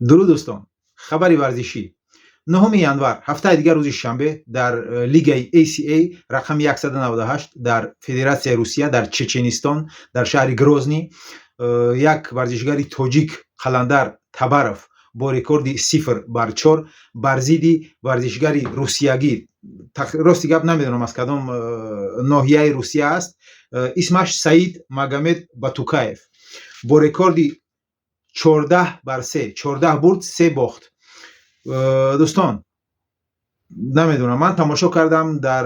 Дуруд, дӯстон! Хабари варзишӣ. 9 январ, ҳафтаи дигар, рӯзи шанбе, дар лигаи ACA рақами 198 дар Федератсияи Русия, дар Чеченистон, дар шаҳри Грозний, як варзишгари тоҷик, Қаландар Табаров, бо рекорди 0 бар 4 бар зидди варзишгари русиягӣ, рости гап, намедонам, аз кадом ноҳияи Русия аст, исмаш Саид Магомед Батукаев, бо рекорди 14 бар 3, 14 бурд, се бохт. Дӯстон, намедонам, ман тамошо кардам дар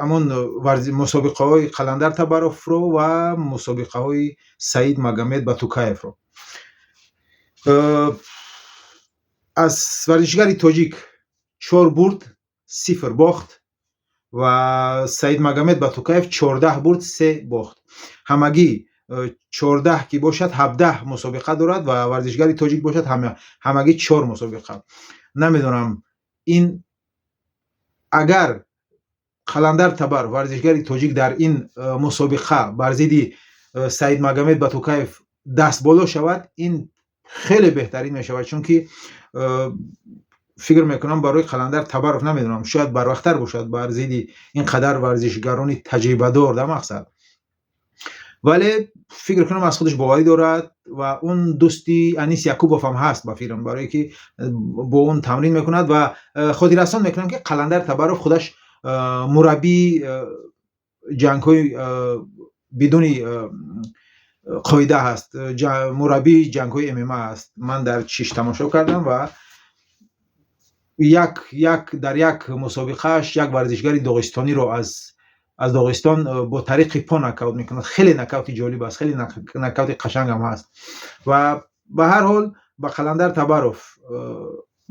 ҳамон мусобиқаҳои Қаландар Табаровро ва мусобиқаҳои Саид Магомед Батукаевро. Аз варзишгари тоҷик чор бурд, сифр бохт ва Саид Магомед Батукаев 14 бурд, се бохт. Ҳамагӣ 14 ки бошад, 17 мусобиқа дорад ва варзишгари тоҷик бошад, ҳамагӣ чор мусобиқа. Намедонам, ин агар Қаландар Табаров, варзишгари тоҷик, дар ин мусобиқа бар зидди Саид Магомед Батукаев даст боло шавад, ин хеле беҳтарин мешавад, чунки фикр мекунам, барои Қаландар Табаров, намедонам, шояд барвақттар бошад бар зидди ин қадар варзишгарони таҷрибадор да мақсад, вале фикр кунам, аз худаш боварӣ дорад ва он дӯсти Анис Якубов ҳам ҳаст, ба фикрам, барое ки бо он тамрин мекунад. Ва хотиррасон мекунам, ки Қаландар Табаров худаш мураббии ҷангҳои бидуни қоида ҳаст, мураббии ҷангҳои ММА аст. Ман дар чиш тамошо кардам ва як дар як мусобиқааш як варзишгари доғистониро аз Доғистон бо тариқи по нокаут мекунад. Хеле нокаути ҷолиб аст, хеле нокаути қашангам ҳаст. Ва ба ҳар ҳол, ба Қаландар Табаров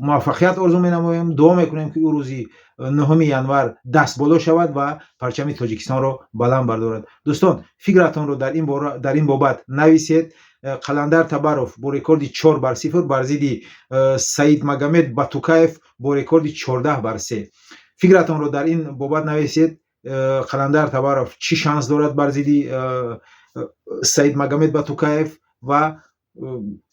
муваффақият орзу менамоем. Дуо мекунем, ки ӯ рӯзи 9 январ даст боло шавад ва парчами Тоҷикистонро баланд бардорад. Дӯстон, фикратонро дар ин бобат нависед. Қаландар Табаров бо рекорди 4 бар 0 бар зидди Саид Магомед Батукаев бо рекорди 14 бар 3. Фикратонро дар ин бобат нависед. Қаландар Табаров чӣ шанс дорад бар зидди Саид Магомед Батукаев? Ва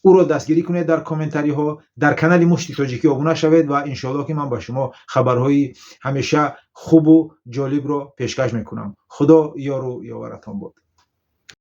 ӯро дастгирӣ кунед дар комментариҳо. Дар канали Мушти Тоҷикӣ обуна шавед ва иншоаллоҳ, ки ман ба шумо хабарҳои ҳамеша хубу ҷолибро пешкаш мекунам. Худо ёру ёваратон бод.